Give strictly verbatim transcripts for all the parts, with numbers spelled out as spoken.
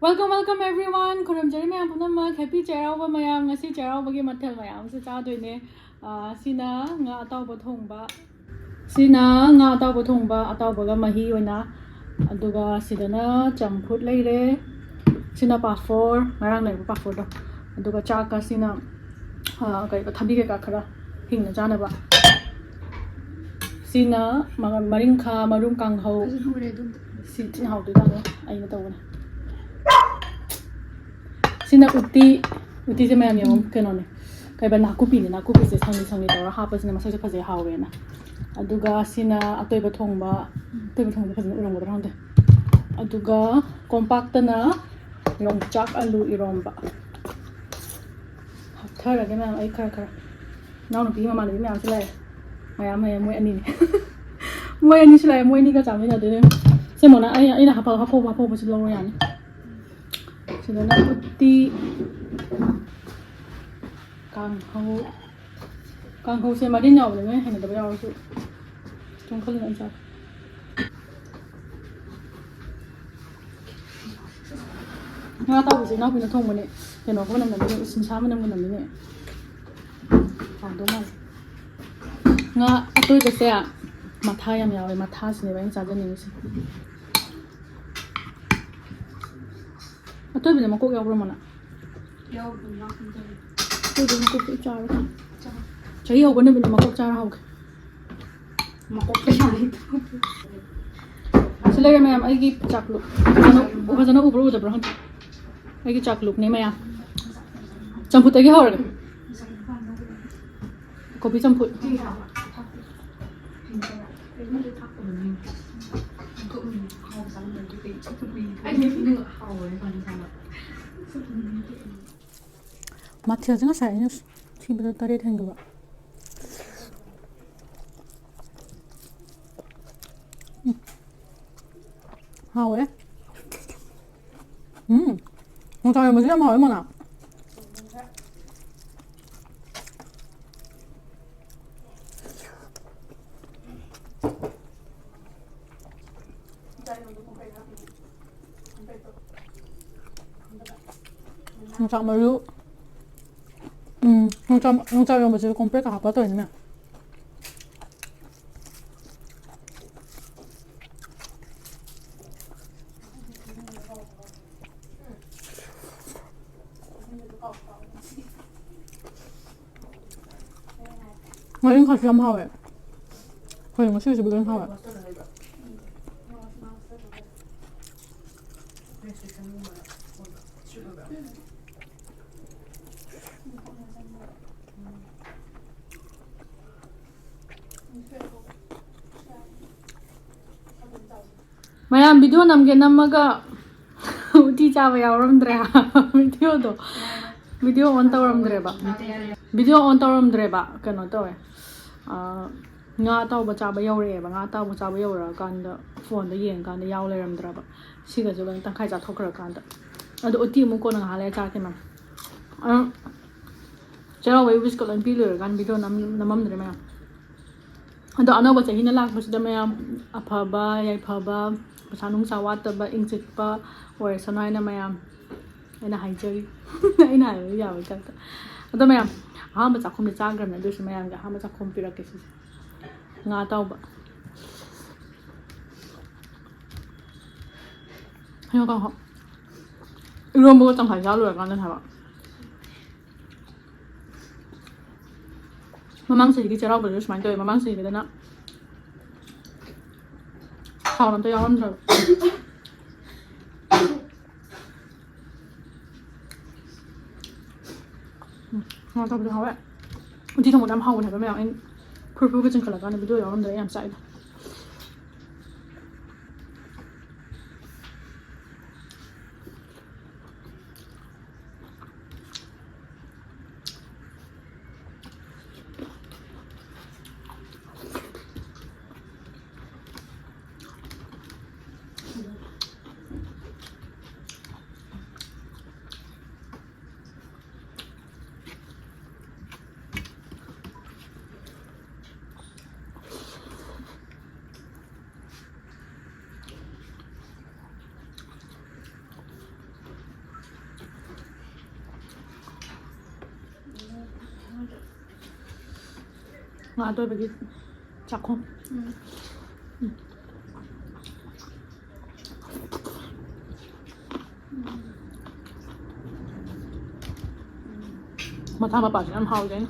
Welcome, welcome everyone. ꯈꯨꯔꯨꯝꯖꯔꯤ ꯃꯌꯥꯝ ꯄꯨꯝꯅꯃꯛ꯫ Happy ꯆꯩꯔꯥꯎꯕ ꯃꯌꯥꯝ꯫ ꯉꯁꯤ ꯆꯩꯔꯥꯎꯕꯒꯤ ꯃꯊꯦꯜ ꯃꯌꯥꯝꯁꯦ ꯆꯥꯗꯣꯏꯅꯦ꯫ ꯑꯥ, ꯁꯤꯅ ꯉꯥ ꯑꯇꯥꯎꯕ ꯊꯣꯡꯕ꯫ ꯁꯤꯅ ꯉꯥ ꯑꯇꯥꯎꯕ ꯊꯣꯡꯕ, ꯑꯇꯥꯎꯕꯒ ꯃꯍꯤ ꯑꯣꯏꯅ꯫ ꯑꯗꯨꯒ ꯁꯤꯗꯅ ꯆꯝꯐꯨꯠ ꯂꯩꯔꯦ꯫ ꯁꯤꯅ ꯄꯥꯐꯣꯔ, ꯉꯔꯥꯡ ꯂꯩꯕ ꯄꯥꯐꯣꯔꯗꯣ꯫ ꯑꯗꯨꯒ ꯆꯥꯛꯀ ꯁꯤꯅ, ꯑꯥ, ꯀꯩꯕ, ꯊꯕꯤ ꯀꯩꯀꯥ ꯈꯔ ꯍꯤꯡꯅ ꯆꯥꯅꯕ꯫ ꯁꯤꯅ ꯃ-, ꯃꯔꯤꯡꯈꯥ ꯃꯔꯨꯝ ꯀꯥꯡꯍꯧ꯫ ꯐꯖꯅ ꯎꯔꯦ ꯑꯗꯨꯝ꯫ ꯁꯤ ꯊꯤꯅ ꯍꯥꯎꯗꯣꯏꯖꯥꯠꯅꯤ, ꯑꯩꯅ ꯇꯧꯕꯅꯦ꯫ ꯁꯤꯅ ꯎꯇꯤ꯫ ꯎꯇꯤꯁꯦ ꯃꯌꯥꯝ ꯌꯦꯡꯉꯣ, ꯎꯝ꯫ ꯀꯩꯅꯣꯅꯦ, ꯀꯩꯕ, ꯅꯥꯀꯨꯞꯄꯤꯅꯦ꯫ ꯅꯥꯀꯨꯞꯄꯤꯁꯦ ꯁꯪꯂꯤ ꯁꯪꯂꯤ ꯇꯧꯔ ꯍꯥꯞꯄꯁꯤꯅ ꯃꯁꯛꯁꯨ ꯐꯖꯩ, ꯍꯥꯎꯋꯦꯅ꯫ ꯑꯗꯨꯒ ꯁꯤꯅ ꯑꯇꯣꯏꯕ ꯊꯣꯡꯕ꯫ ꯎꯝ꯫ ꯑꯇꯣꯏꯕ ꯊꯣꯡꯕꯁꯦ ꯐꯖꯅ ꯎꯔꯝꯒꯗ꯭ꯔꯥ ꯈꯪꯗꯦ꯫ ꯑꯗꯨꯒ ꯀꯣꯝꯄꯥꯛꯇꯅ ꯌꯣꯡꯆꯥꯛ ꯑꯂꯨ ꯏꯔꯣꯝꯕ꯫ ꯍꯥꯞꯊꯔꯒꯦ ꯃꯌꯥꯝ, ꯑꯩ ꯈꯔ ꯈꯔ꯫ ꯏꯅꯥꯎꯅꯨꯄꯤꯒꯤ ꯃꯃꯥꯟꯅꯕꯤ ꯃꯌꯥꯝꯁꯨ ꯂꯥꯛꯑꯦ꯫ ꯃꯌꯥꯝ ꯃꯌꯥꯝ ꯃꯣꯏ ꯑꯅꯤꯅꯦ꯫ ꯃꯣꯏ ꯑꯅꯤꯁꯨ ꯂꯥꯛꯑꯦ, ꯃꯣꯏ ꯑꯅꯤꯒ ꯆꯥꯃꯤꯟꯅꯗꯣꯏꯅꯦ꯫ ꯁꯦ ꯃꯣꯅꯥ, ꯑꯩ, ꯑꯩꯅ ꯍꯥꯞꯄ ꯍꯥꯞꯍꯧꯕ ꯍꯥꯞꯍꯧꯕꯁꯨ ꯂꯧꯔꯣ ꯌꯥꯅꯤ꯫ ꯁꯤꯗꯅ ꯎꯠꯇꯤ, ꯀꯥꯡꯍꯧ꯫ ꯀꯥꯡꯍꯧꯁꯦ ꯃꯔꯤꯟ ꯌꯥꯎꯕꯅꯦ, ꯅꯣꯏ ꯍꯩꯅꯗꯕ ꯌꯥꯎꯔꯁꯨ꯫ ꯁꯨꯝ ꯈꯜꯂꯨꯅ ꯑꯩ ꯆꯥꯒꯦ꯫ ꯉꯥ ꯑꯇꯥꯎꯕꯁꯦ ꯏꯅꯥꯎꯄꯤꯅ ꯊꯣꯡꯕꯅꯦ꯫ ꯀꯩꯅꯣꯒ ꯃꯅꯝ ꯅꯝꯃꯤꯅꯦ, ꯎꯁꯤꯟꯁꯥ ꯃꯅꯝꯒ ꯅꯝꯃꯤꯅꯦ꯫ ꯍꯥꯎꯗꯧ ꯃꯥꯜꯂꯦ꯫ ꯉꯥ ꯑꯇꯣꯏꯕꯁꯦ ꯃꯊꯥ ꯌꯥꯝ ꯌꯥꯎꯋꯦ, ꯃꯊꯥꯁꯤꯅꯦꯕ ꯑꯩꯅ ꯆꯥꯖꯅꯤꯡꯉꯤꯁꯦ꯫ ꯑꯇꯣꯏꯕꯗ ꯃꯀꯣꯛ ꯌꯥꯎꯕ꯭ꯔꯣ, ꯃꯣꯅꯥ? ꯌꯥꯎꯕꯅꯤ, ꯌꯥꯎꯕꯅꯤ꯫ ꯑꯇꯣꯏꯕ ꯃꯀꯣꯛꯇꯣ ꯑꯩ ꯆꯥꯔꯒꯦ꯫ ꯆꯥꯎ꯫ ꯆꯍꯤ ꯍꯧꯕ ꯅꯨꯃꯤꯠꯅ ꯃꯀꯣꯛ ꯆꯥꯔ ꯍꯧꯒꯦ꯫ ꯃꯀꯣꯛꯇ ꯌꯥꯎꯔꯤ꯫ ꯁꯤ ꯂꯩꯔꯦ ꯃꯌꯥꯝ, ꯑꯩꯒꯤ ꯆꯥꯛꯂꯨꯛ꯫ ꯐꯖꯅ, ꯐꯖꯅ ꯎꯕ꯭ꯔꯥ ꯎꯗꯕ꯭ꯔꯥ ꯈꯪꯗꯦ꯫ ꯑꯩꯒꯤ ꯆꯥꯛꯂꯨꯛꯅꯦ ꯃꯌꯥꯝ꯫ ꯆꯝꯐꯨꯠꯇꯒꯤ ꯍꯧꯔꯒꯦ꯫ ꯀꯣꯕꯤ ꯆꯝꯐꯨꯠ꯫ ꯃꯊꯦꯜꯁꯦ ꯉꯁꯥꯏ ꯑꯩꯅ ꯊꯤꯕꯗ ꯇꯔꯦꯠ ꯍꯦꯟꯒꯕ꯫ ꯎꯝ꯫ ꯍꯥꯎꯋꯦ꯫ ꯎꯝ꯫ ꯌꯣꯡꯆꯥꯛ ꯏꯔꯣꯟꯕꯁꯨ ꯌꯥꯝ ꯍꯥꯎꯋꯦ, ꯃꯣꯅꯥ꯫ ꯌꯣꯡꯆꯥꯛ ꯃꯔꯨ꯫ ꯎꯝ, ꯌꯣꯡꯆꯥꯛ, ꯌꯣꯡꯆꯥꯛ ꯏꯔꯣꯝꯕꯁꯤꯁꯨ ꯀꯣꯝꯄ꯭ꯔꯦꯛꯀ ꯍꯥꯞꯄ ꯇꯧꯔꯤꯅꯤꯅꯦ꯫ ꯉꯥꯔꯤꯡꯈꯥꯁꯨ ꯌꯥꯝ ꯍꯥꯎꯋꯦ꯫ ꯍꯣꯏ, ꯉꯁꯤꯒꯤꯁꯤꯕꯨ ꯂꯣꯏ ꯍꯥꯎꯋꯦ꯫ ꯃꯌꯥꯝ video ꯅꯝꯒꯦ ꯅꯝꯃꯒ ꯎꯇꯤ ꯆꯥꯕ ꯌꯥꯎꯔꯝꯗ꯭ꯔꯦ꯫ Video ꯗꯣ, video on ꯇꯧꯔꯝꯗ꯭ꯔꯦꯕ꯫ Video on ꯇꯧꯔꯝꯗ꯭ꯔꯦꯕ꯫ ꯀꯩꯅꯣ ꯇꯧꯋꯦ꯫ ꯑꯥ, ꯉꯥ ꯑꯇꯥꯎꯕ ꯆꯥꯕ ꯌꯧꯔꯛꯑꯦꯕ꯫ ꯉꯥ ꯑꯇꯥꯎꯕ ꯆꯥꯕ ꯌꯧꯔꯛꯑꯀꯥꯟꯗ phone ꯗ ꯌꯦꯡꯉꯀꯥꯟꯗ ꯌꯥꯎ ꯂꯩꯔꯝꯗ꯭ꯔꯕ꯫ ꯁꯤꯒꯁꯨ ꯂꯣꯏꯅ ꯇꯪꯈꯥꯏ ꯆꯥꯊꯣꯛꯈ꯭ꯔꯀꯥꯟꯗ꯫ ꯑꯗꯣ ꯎꯇꯤ ꯑꯃꯨꯛ ꯀꯣꯟꯅ ꯉꯥꯏꯍꯥꯛ ꯂꯩꯔ ꯆꯥꯔꯛꯀꯦ ꯃꯌꯥꯝ꯫ ꯑꯗꯣ ꯆꯩꯔꯥꯎꯕꯒꯤ wishꯀ ꯂꯣꯏ ꯄꯤ ꯂꯣꯏꯔꯀꯥꯟꯗ video ꯅꯝ-, ꯅꯝꯃꯝꯗ꯭ꯔꯦ ꯃꯌꯥꯝ꯫ ꯑꯗꯣ ꯑꯅꯧꯕ ꯆꯍꯤꯅ ꯂꯥꯛꯄꯁꯤꯗ ꯃꯌꯥꯝ ꯑꯐꯕ, ꯌꯥꯏꯐꯕ, ꯄꯩꯁꯥ ꯅꯨꯡꯁꯥ ꯋꯥꯠꯇꯕ, ꯏꯪ ꯆꯤꯛꯄ ꯑꯣꯏꯔꯁꯅꯨ ꯍꯥꯏꯅ ꯃꯌꯥꯝ ꯑꯩꯅ ꯍꯥꯏꯖꯔꯤ꯫ ꯑꯩꯅ ꯍꯥꯏꯕ ꯌꯥꯕꯩ ꯇꯥꯏꯞꯇ꯫ ꯑꯗꯣ ꯃꯌꯥꯝ, ꯑꯍꯥꯟꯕ ꯆꯥꯛꯈꯨꯝꯗꯤ ꯆꯥꯈ꯭ꯔꯕꯅꯦ, ꯑꯗꯨ ꯑꯣꯏꯔꯁꯨ ꯃꯌꯥꯝꯒꯤ ꯑꯍꯥꯟꯕ ꯆꯥꯛꯈꯨꯝ ꯄꯤꯔꯛꯀꯦ ꯁꯤꯁꯦ꯫ ꯉꯥ ꯑꯇꯥꯎꯕ꯫ ꯍꯩꯅꯧ ꯀꯥꯡꯍꯧ꯫ ꯏꯔꯣꯝꯕꯒ ꯇꯪꯈꯥꯏ ꯆꯥ ꯂꯣꯏꯔꯀꯥꯟꯗꯅꯦ ꯍꯥꯏꯕ꯫ ꯃꯃꯥꯡ ꯆꯍꯤꯒꯤ ꯆꯩꯔꯥꯎꯕꯗꯁꯨ ꯁꯨꯃꯥꯏꯅ ꯇꯧꯋꯦ꯫ ꯃꯃꯥꯡ ꯆꯍꯤꯒꯤꯗꯅ ꯊꯥꯎ ꯑꯝꯇ ꯌꯥꯎꯔꯝꯗ꯭ꯔꯕ꯫ ꯎꯝ, ꯉꯥ ꯑꯇꯥꯎꯕꯗꯤ ꯍꯥꯎꯋꯦ꯫ ꯎꯇꯤ ꯊꯣꯡꯕꯗꯣ ꯌꯥꯝ ꯍꯥꯎꯕꯅꯦ ꯍꯥꯏꯕ ꯃꯌꯥꯝ꯫ ꯑꯩ ꯐꯨꯔ ꯐꯨꯔꯒ ꯆꯤꯡꯈꯠꯂꯀꯥꯟꯗ video ꯌꯥꯎꯔꯝꯗ꯭ꯔꯦ, ꯑꯩ ꯌꯥꯝ ꯆꯥꯛꯏꯗ꯫ ꯉꯥ ꯑꯇꯣꯏꯕꯒꯤ ꯆꯥꯛꯈꯨꯝ꯫ ꯎꯝ꯫ ꯃꯊꯥ ꯃꯄꯥꯟꯁꯨ ꯌꯥꯝ ꯍꯥꯎꯖꯩ꯫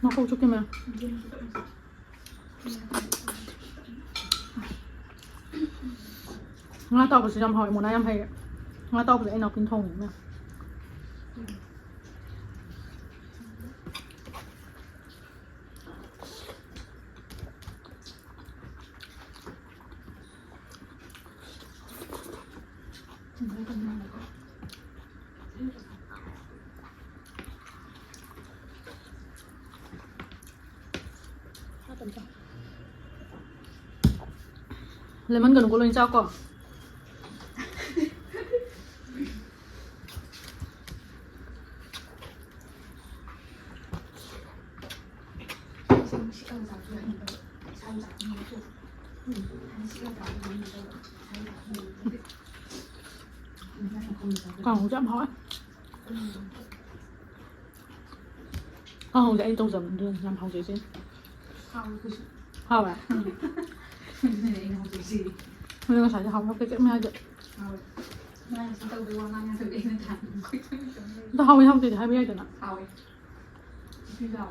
ꯃꯀꯣꯛ ꯆꯨꯞꯀꯦ ꯃꯌꯥꯝ꯫ ꯉꯥ ꯇꯥꯎꯕꯁꯨ ꯌꯥꯝ ꯍꯥꯎꯋꯦ꯫ ꯃꯣꯅꯥ ꯌꯥꯝ ꯍꯩꯔꯦ꯫ ꯉꯥ ꯇꯥꯎꯕꯁꯦ ꯑꯩ ꯏꯅꯥꯎꯄꯤꯅ ꯊꯣꯡꯉꯤꯅꯦ ꯃꯌꯥꯝ꯫ ꯂꯦꯃꯟꯒꯅꯨꯀꯣ, ꯂꯣꯏ ꯆꯥꯎꯀꯣ꯫ ꯀꯥꯡꯍꯧꯁꯦ ꯌꯥꯝ ꯍꯥꯎꯋꯦ꯫ ꯀꯥꯡꯍꯧꯁꯦ ꯑꯩꯅ ꯇꯧꯖꯕꯅꯦ, ꯑꯗꯨꯅ ꯌꯥꯝ ꯍꯥꯎꯖꯩꯁꯦ꯫ ꯍꯥꯎꯋꯦ ꯑꯩꯈꯣꯏꯁꯨ꯫ ꯍꯥꯎꯋꯦ? ꯎꯝ꯫ ꯑꯗꯨꯅꯅꯦ ꯑꯩꯅ ꯍꯧꯖꯤꯛꯁꯤ꯫ ꯑꯗꯣ ꯉꯁꯥꯏꯗꯤ ꯍꯥꯎꯕ ꯀꯩꯀꯩ ꯃꯌꯥꯝꯗꯣ꯫ ꯍꯥꯎꯋꯦ꯫ ꯃꯥꯅ ꯁꯤ ꯇꯧꯕꯩ ꯋꯥ ꯉꯥꯡ ꯌꯥꯗꯕꯩ ꯑꯩꯅ ꯊꯥꯡ ꯑꯗꯣ ꯍꯥꯎꯋꯤ ꯍꯥꯎꯇꯦꯗꯤ ꯍꯥꯏꯕ ꯌꯥꯏꯗꯅ꯫ ꯍꯥꯎꯋꯦ꯫ ꯁꯤ ꯂꯥꯎ꯫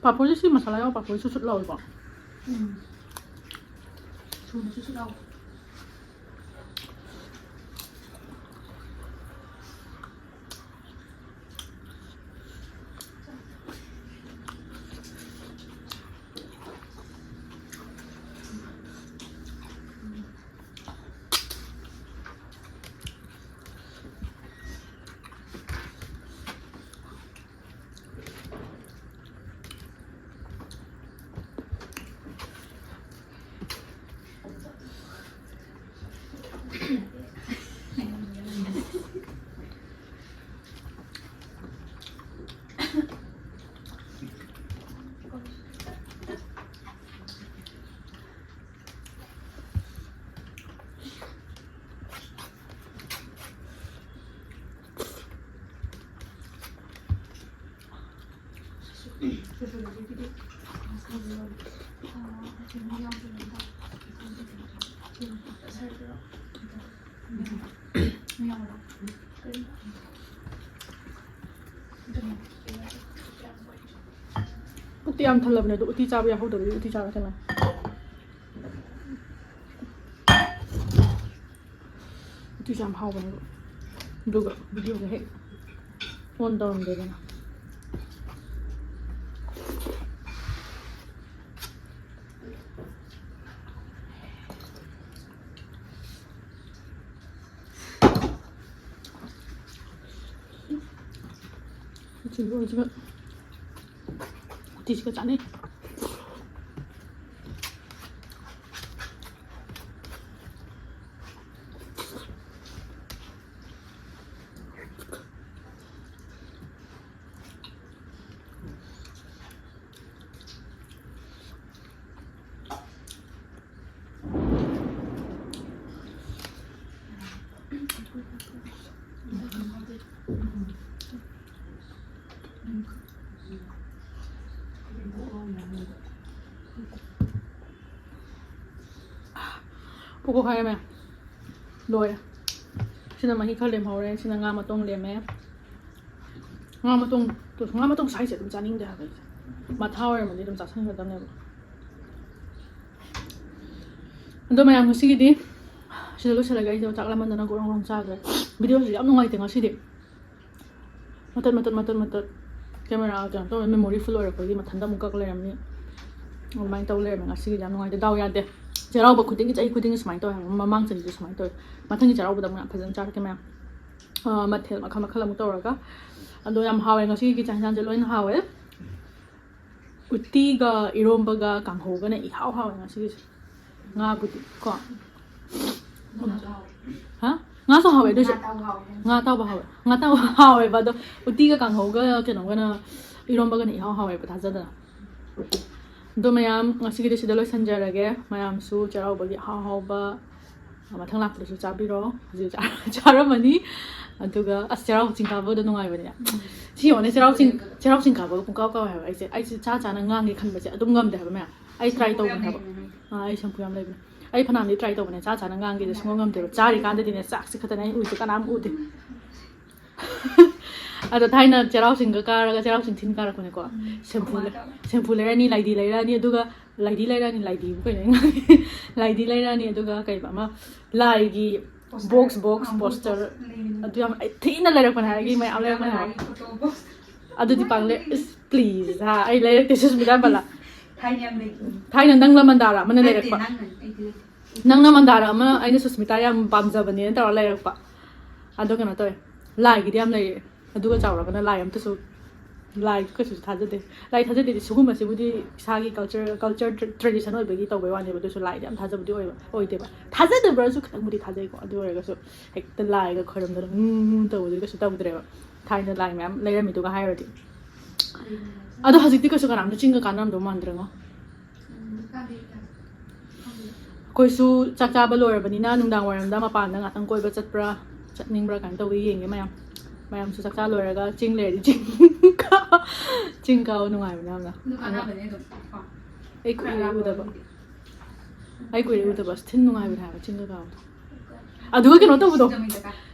ꯄꯥꯐꯣꯔꯁꯦ ꯁꯤ ꯃꯁꯥꯂꯥ ꯌꯥꯎꯕ ꯄꯥꯐꯣꯔꯁꯦ ꯁꯨꯠ ꯁꯨꯠ ꯂꯥꯎꯋꯦꯀꯣ꯫ ꯎꯝ꯫ ꯁꯨꯅꯁꯨ ꯁꯨꯠ ꯂꯥꯎ꯫ ꯄꯨꯛꯇꯤ ꯌꯥꯝ ꯊꯜꯂꯕꯅꯦ, ꯑꯗꯣ ꯎꯇꯤ ꯆꯥꯕ ꯌꯥꯍꯧꯗꯕꯒꯤ ꯎꯇꯤ ꯆꯥꯕ ꯊꯜꯂꯦ꯫ ꯎꯇꯤꯁꯦ ꯌꯥꯝ ꯍꯥꯎꯕꯅꯦꯕ꯫ ꯑꯗꯨꯒ ꯚꯤꯗꯤꯑꯣꯒ ꯍꯦꯛ ꯑꯣꯟ ꯇꯧꯔꯝꯗꯦꯗꯅ꯫ ꯎꯇꯤꯁꯤꯒ, ꯎꯇꯤꯁꯤꯒ ꯆꯥꯅꯩ꯫ ꯄꯨꯀꯣꯛ ꯍꯥꯏꯔꯝꯃꯦ꯫ ꯂꯣꯏꯔꯦ꯫ ꯁꯤꯅ ꯃꯍꯤ ꯈꯔ ꯂꯦꯝꯍꯧꯔꯦ꯫ ꯁꯤꯅ ꯉꯥ ꯃꯇꯣꯡ ꯂꯦꯝꯃꯦ꯫ ꯉꯥ ꯃꯇꯣꯡ, ꯉꯥ ꯃꯇꯣꯡ ꯁꯥꯏꯁꯦ ꯑꯗꯨꯝ ꯆꯥꯅꯤꯡꯗꯦ ꯍꯥꯏꯕ ꯑꯩꯁꯦ꯫ ꯃꯊꯥ ꯑꯣꯏꯔꯝꯃꯗꯤ ꯑꯗꯨꯝ ꯆꯥꯁꯟꯒꯗꯕꯅꯦꯕ꯫ ꯑꯗꯣ ꯃꯌꯥꯝ, ꯉꯁꯤꯒꯤꯗꯤ ꯁꯤꯗ ꯂꯣꯏꯁꯤꯜꯂꯒꯦ꯫ ꯑꯩꯗꯣ ꯆꯥꯛ ꯂꯥꯝꯃꯟꯗꯅ ꯒꯣꯔꯣꯡ ꯒꯣꯔꯣꯡ ꯆꯥꯈ꯭ꯔꯦ꯫ ꯚꯤꯗꯤꯑꯣꯁꯤꯁꯨ ꯌꯥꯝ ꯅꯨꯡꯉꯥꯏꯇꯦ ꯉꯁꯤꯗꯤ꯫ ꯃꯇꯠ ꯃꯇꯠ ꯃꯇꯠ ꯃꯇꯠ꯫ ꯀꯦꯃꯦꯔꯥ ꯀꯩꯅꯣ ꯇꯧꯔꯦ, ꯃꯦꯃꯣꯔꯤ ꯐꯨꯜ ꯑꯣꯏꯔꯛꯄꯒꯤ ꯃꯊꯟꯇ ꯑꯃꯨꯛ ꯀꯛ ꯂꯩꯔꯝꯃꯤ꯫ ꯑꯗꯨꯃꯥꯏꯅ ꯇꯧ ꯂꯩꯔꯝꯃꯦ ꯉꯁꯤꯒꯤꯗꯤ꯫ ꯌꯥꯝ ꯅꯨꯡꯉꯥꯏꯇꯦ, ꯗꯥꯎ ꯌꯥꯗꯦ꯫ ꯆꯩꯔꯥꯎꯕ ꯈꯨꯗꯤꯡꯒꯤ, ꯆꯍꯤ ꯈꯨꯗꯤꯡꯒꯤ ꯁꯨꯃꯥꯏꯅ ꯇꯧꯋꯦ ꯍꯥꯏꯕ꯫ ꯃꯃꯥꯡ ꯆꯍꯤꯁꯨ ꯁꯨꯃꯥꯏꯅ ꯇꯧꯋꯦ꯫ ꯃꯊꯪꯒꯤ ꯆꯩꯔꯥꯎꯕꯗ ꯑꯃꯨꯛ ꯌꯥꯝ ꯐꯖꯅ ꯆꯥꯔꯛꯀꯦ ꯃꯌꯥꯝ꯫ ꯑꯥ, ꯃꯊꯦꯜ ꯃꯈꯜ ꯃꯈꯜ ꯑꯃꯨꯛ ꯇꯧꯔꯒ꯫ ꯑꯗꯣ ꯌꯥꯝ ꯍꯥꯎꯋꯦ ꯉꯁꯤꯒꯤ ꯆꯥꯛ ꯌꯦꯟꯁꯥꯡꯁꯦ, ꯂꯣꯏꯅ ꯍꯥꯎꯋꯦ꯫ ꯎꯇꯤꯒ ꯏꯔꯣꯝꯕꯒ ꯀꯥꯡꯍꯧꯒꯅ ꯏꯍꯥꯎ ꯍꯥꯎꯋꯦ ꯉꯁꯤꯒꯤꯁꯦ꯫ ꯉꯥꯕꯨꯗꯤ ꯀꯣ꯫ ꯍꯥ? ꯉꯥꯁꯨ ꯍꯥꯎꯋꯦ ꯑꯗꯨꯏꯁꯨ꯫ ꯉꯥ ꯑꯇꯥꯎꯕ ꯍꯥꯎꯋꯦ꯫ ꯉꯥ ꯑꯇꯥꯎꯕ ꯍꯥꯎꯋꯦꯕ, ꯑꯗꯣ ꯎꯇꯤꯒ ꯀꯥꯡꯍꯧꯒ ꯀꯩꯅꯣꯒꯅ, ꯏꯔꯣꯝꯕꯒꯅ ꯏꯍꯥꯎ ꯍꯥꯎꯋꯦꯕ, ꯊꯥꯖꯗꯅ꯫ ꯑꯗꯣ ꯃꯌꯥꯝ, ꯉꯁꯤꯒꯤꯗꯤ ꯁꯤꯗ ꯂꯣꯏꯁꯟꯖꯔꯒꯦ꯫ ꯃꯌꯥꯝꯁꯨ ꯆꯩꯔꯥꯎꯕꯒꯤ ꯑꯍꯥꯎ ꯑꯍꯥꯎꯕ ꯃꯊꯪ ꯂꯥꯛꯄꯗꯁꯨ ꯆꯥꯕꯤꯔꯣ꯫ ꯍꯧꯖꯤꯛ ꯆꯥ-, ꯆꯥꯔꯝꯃꯅꯤ꯫ ꯑꯗꯨꯒ ꯑꯁ, ꯆꯩꯔꯥꯎ ꯆꯤꯡ ꯀꯥꯕꯗꯣ ꯅꯨꯡꯉꯥꯏꯕꯅꯦ꯫ ꯁꯤ ꯌꯦꯡꯉꯣꯅꯦ, ꯆꯩꯔꯥꯎ ꯆꯤꯡ, ꯆꯩꯔꯥꯎ ꯆꯤꯡ ꯀꯥꯕꯒ ꯄꯨꯡꯀꯥꯎ ꯀꯥꯎꯋꯦ ꯍꯥꯏꯕ꯫ ꯑꯩꯁꯦ, ꯑꯩꯁꯦ ꯆꯥ ꯆꯥꯅ ꯉꯥꯡꯒꯦ ꯈꯟꯕꯁꯦ ꯑꯗꯨꯝ ꯉꯝꯗꯦ ꯍꯥꯏꯕ ꯃꯌꯥꯝ꯫ ꯑꯩ ꯇ꯭ꯔꯥꯏ ꯇꯧꯕꯅꯦ ꯍꯥꯏꯕ꯫ ꯑꯥ, ꯑꯩ ꯁꯝꯄꯨ ꯌꯥꯝ ꯂꯩꯕꯅꯦ꯫ ꯑꯩ ꯐꯅꯌꯥꯝꯗꯤ ꯇ꯭ꯔꯥꯏ ꯇꯧꯕꯅꯦ, ꯆꯥ ꯆꯥꯅ ꯉꯥꯡꯒꯦꯁꯦ ꯁꯨꯡꯉꯝ ꯉꯝꯗꯦꯕ꯫ ꯆꯥꯔꯤꯀꯥꯟꯗꯗꯤꯅꯦ, ꯆꯥꯛꯁꯦ ꯈꯛꯇꯅꯦ ꯑꯩꯅ ꯎꯏꯁꯦ, ꯀꯅꯥꯝ ꯎꯗꯦ꯫ ꯑꯗꯣ ꯊꯥꯏꯅ ꯆꯩꯔꯥꯎ ꯆꯤꯡꯒ ꯀꯥꯔꯒ, ꯆꯩꯔꯥꯎ ꯆꯤꯡ ꯊꯤꯟ ꯀꯥꯔꯛꯄꯅꯦꯀꯣ꯫ ꯁꯦꯝꯄꯨ ꯂꯩ-, ꯁꯦꯝꯄꯨ ꯂꯩꯔꯅꯤ, ꯂꯥꯏꯙꯤ ꯂꯩꯔꯅꯤ, ꯑꯗꯨꯒ ꯂꯥꯏꯙꯤ ꯂꯩꯔꯅꯤ, ꯂꯥꯏꯙꯤꯕꯨ ꯀꯩꯅꯣ ꯑꯩꯅ ꯉꯥꯡꯉꯤ? ꯂꯥꯏꯙꯤ ꯂꯩꯔꯅꯤ, ꯑꯗꯨꯒ ꯀꯩꯕ ꯑꯃ ꯂꯥꯏꯒꯤ ꯕꯣꯛꯁ, ꯕꯣꯛꯁ, ꯄꯣꯁꯇꯔ, ꯑꯗꯨ ꯌꯥꯝ ꯊꯤꯅ ꯂꯩꯔꯛꯄꯅꯦ ꯍꯥꯏꯕ, ꯃꯌꯥꯝ ꯂꯩꯔꯛꯄꯅꯦ ꯍꯥꯏꯕ꯫ ꯑꯗꯨꯗꯤ ꯄꯥꯛꯂꯦ꯫ ꯏꯁ, ꯄ꯭ꯂꯤꯖ, ꯍꯥ, ꯑꯩ ꯂꯩꯔꯛꯇꯦ ꯁꯨꯁꯃꯤꯇꯥ ꯕꯂꯥ꯫ ꯊꯥꯏꯅ ꯌꯥꯝ ꯂꯩꯈꯤꯕꯅꯦ꯫ ꯊꯥꯏꯅ ꯅꯪꯂ ꯃꯟꯗꯥꯔ ꯑꯃꯅ ꯅꯠꯇꯦ, ꯂꯩꯔꯛꯄ꯫ ꯅꯪꯅ, ꯑꯩꯗꯤ ꯂꯩꯇꯦ꯫ ꯅꯪꯅ ꯃꯟꯗꯥꯔ ꯑꯃ ꯑꯩꯅ ꯁꯨꯁꯃꯤꯇꯥ ꯌꯥꯝ ꯄꯥꯝꯖꯕꯅꯦꯅ ꯇꯧꯔ ꯂꯩꯔꯛꯄ꯫ ꯑꯗꯣ ꯀꯩꯅꯣ ꯇꯧꯋꯦ, ꯂꯥꯏꯒꯤꯗꯤ ꯌꯥꯝ ꯂꯩꯔꯛꯑꯦ꯫ ꯑꯗꯨꯒ ꯆꯥꯎꯔꯒꯅ ꯂꯥꯏ ꯑꯝꯇꯁꯨ, ꯂꯥꯏ ꯀꯩꯁꯨ ꯊꯥꯖꯗꯦ꯫ ꯂꯥꯏ ꯊꯥꯖꯗꯦꯗꯤ ꯁꯤꯒꯨꯝꯕꯁꯤꯕꯨꯗꯤ ꯏꯁꯥꯒꯤ ꯀꯜꯆꯔ, ꯀꯜꯆꯔ ꯇ꯭ꯔꯦꯗꯤꯁꯟ ꯑꯣꯏꯕꯒꯤ ꯇꯧꯕꯩ ꯋꯥꯅꯦꯕ꯫ ꯑꯗꯨꯁꯨ ꯂꯥꯏꯗꯤ ꯌꯥꯝ ꯊꯥꯖꯕꯗꯤ ꯑꯣꯏꯕ, ꯑꯣꯏꯗꯦꯕ꯫ ꯊꯥꯖꯗꯕ꯭ꯔꯁꯨ ꯈꯤꯇꯪꯕꯨꯗꯤ ꯊꯥꯖꯩꯀꯣ꯫ ꯑꯗꯨ ꯑꯣꯏꯔꯒꯁꯨ ꯍꯦꯛꯇ ꯂꯥꯏꯒ ꯈꯣꯏꯔꯝꯗꯅ ꯎꯝ ꯇꯧꯕꯗꯨꯗꯤ ꯀꯩꯁꯨ ꯇꯧꯗ꯭ꯔꯦꯕ꯫ ꯊꯥꯏꯅ ꯂꯥꯏ ꯃꯌꯥꯝ ꯂꯩꯔꯝꯃꯤꯗꯨꯒ ꯍꯥꯏꯔꯨꯔꯗꯤ꯫ ꯑꯗꯣ ꯍꯧꯖꯤꯛꯇꯤ ꯀꯩꯁꯨ ꯀꯅꯥꯝꯇ ꯆꯤꯡꯒ ꯀꯥꯟꯅꯔꯝꯗꯧ ꯃꯥꯟꯗ꯭ꯔꯦꯉꯣ꯫ ꯑꯩꯈꯣꯏꯁꯨ ꯆꯥꯛ ꯆꯥꯕ ꯂꯣꯏꯔꯕꯅꯤꯅ ꯅꯨꯡꯗꯥꯡ ꯋꯥꯏꯔꯝꯗ ꯃꯄꯥꯟꯗ ꯉꯥꯛꯇꯪ ꯀꯣꯏꯕ ꯆꯠꯄ꯭ꯔꯥ, ꯆꯠꯅꯤꯡꯕ꯭ꯔꯥ ꯀꯥꯏꯅ ꯇꯧꯕ ꯌꯦꯡꯒꯦ ꯃꯌꯥꯝ꯫ ꯃꯌꯥꯝꯁꯨ ꯆꯥꯛ ꯆꯥ ꯂꯣꯏꯔꯒ ꯆꯤꯡ ꯂꯩꯔꯗꯤ ꯆꯤꯡ ꯀꯥ-, ꯆꯤꯡ ꯀꯥꯕ ꯅꯨꯡꯉꯥꯏꯕꯅꯦ ꯌꯥꯝꯅ꯫ ꯑꯗꯨꯝ ꯀꯥꯟꯅꯕꯅꯦ ꯑꯗꯨꯝ ꯀꯣ꯫ ꯑꯩ ꯀꯨꯏꯔꯦ ꯎꯗꯕ꯫ ꯑꯩ ꯀꯨꯏꯔꯦ ꯎꯗꯕ꯫ ꯑꯁ, ꯊꯤꯟ ꯅꯨꯡꯉꯥꯏꯕꯅꯦ ꯍꯥꯏꯕ ꯆꯤꯡꯒ ꯀꯥꯕꯗꯣ꯫ ꯑꯗꯨꯒ ꯀꯩꯅꯣ ꯇꯧꯕꯗꯣ꯫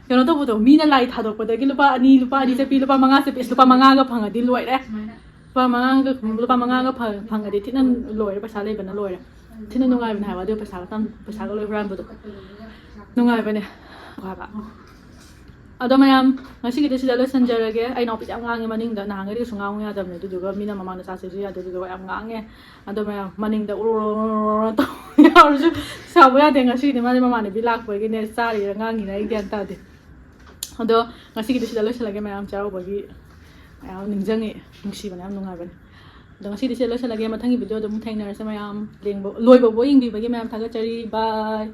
ꯀꯩꯅꯣ ꯇꯧꯕꯗꯣ, ꯃꯤꯅ ꯂꯥꯏ ꯊꯥꯗꯣꯛꯄꯗꯒꯤ ꯂꯨꯄꯥ ꯑꯅꯤ, ꯂꯨꯄꯥ ꯑꯅꯤ ꯆꯠꯄꯤ, ꯂꯨꯄꯥ ꯃꯉꯥ ꯆꯠꯄꯤ, ꯑꯁ, ꯂꯨꯄꯥ ꯃꯉꯥꯒ ꯐꯪꯉꯗꯤ ꯂꯣꯏꯔꯦ꯫ ꯁꯨꯃꯥꯏꯅ꯫ ꯂꯨꯄꯥ ꯃꯉꯥꯒ ꯂꯨꯄꯥ ꯃꯉꯥꯒ ꯐꯪ- ꯐꯪꯉꯗꯤ ꯊꯤꯅ ꯂꯣꯏꯔꯦ, ꯄꯩꯁꯥ ꯂꯩꯕꯅ ꯂꯣꯏꯔꯦ꯫ ꯊꯤꯅ ꯅꯨꯡꯉꯥꯏꯕꯅꯦ ꯍꯥꯏꯕ ꯑꯗꯨ ꯄꯩꯁꯥꯒ ꯇꯝ- ꯄꯩꯁꯥꯒ ꯂꯣꯏ ꯍꯨꯔꯥꯟꯕꯗꯣ ꯅꯨꯡꯉꯥꯏꯕꯅꯦ ꯍꯥꯏꯕ꯫ ꯑꯗꯣ ꯃꯌꯥꯝ, ꯉꯁꯤꯒꯤꯗꯤ ꯁꯤꯗ ꯂꯣꯏꯁꯤꯟꯖꯔꯒꯦ꯫ ꯑꯩ ꯏꯅꯥꯎꯄꯤꯁꯦ ꯌꯥꯝ ꯉꯥꯡꯉꯦ ꯃꯅꯤꯡꯗ, ꯅꯍꯥꯟꯒꯩꯗꯤ ꯀꯩꯁꯨ ꯉꯥꯡꯉꯨ ꯌꯥꯗꯕꯅꯦ, ꯑꯗꯨꯗꯨꯒ ꯃꯤꯅ ꯃꯃꯥꯡꯗ ꯆꯥꯁꯦꯁꯨ ꯌꯥꯗꯦ, ꯑꯗꯨꯗꯨꯒ ꯌꯥꯝ ꯉꯥꯡꯉꯦ꯫ ꯑꯗꯣ ꯃꯌꯥꯝ ꯃꯅꯤꯡꯗ ꯎꯔꯣ ꯇꯧ ꯌꯥꯎꯔꯁꯨ ꯁꯥꯎꯕ ꯌꯥꯗꯦ꯫ ꯉꯁꯤꯒꯤꯗꯤ ꯃꯥꯗꯤ ꯃꯃꯥꯟꯅꯕꯤ ꯂꯥꯛꯄꯒꯤꯅꯦ ꯆꯥꯔꯤꯔ ꯉꯥꯡꯉꯤꯔ ꯑꯩ ꯒ꯭ꯌꯥꯟ ꯇꯥꯗꯦ꯫ ꯑꯗꯣ ꯉꯁꯤꯒꯤꯗꯤ ꯁꯤꯗ ꯂꯣꯏꯁꯤꯜꯂꯒꯦ ꯃꯌꯥꯝ, ꯆꯩꯔꯥꯎꯕꯒꯤ ꯃꯌꯥꯝ ꯅꯤꯡꯁꯤꯡꯉꯤ, ꯅꯨꯡꯁꯤꯕꯅꯦ, ꯌꯥꯝ ꯅꯨꯡꯉꯥꯏꯕꯅꯦ꯫ ꯑꯗꯣ ꯉꯁꯤꯗꯤ ꯁꯤꯗ ꯂꯣꯏꯁꯤꯜꯂꯒꯦ, ꯃꯊꯪꯒꯤ video ꯑꯗꯨꯝ ꯊꯦꯡꯅꯔꯁꯦ ꯃꯌꯥꯝ꯫ ꯌꯦꯡꯕ ꯂꯣꯏꯕꯐꯥꯎ ꯌꯦꯡꯕꯤꯕꯒꯤ ꯃꯌꯥꯝ ꯊꯥꯒꯠꯆꯔꯤ꯫ Bye꯫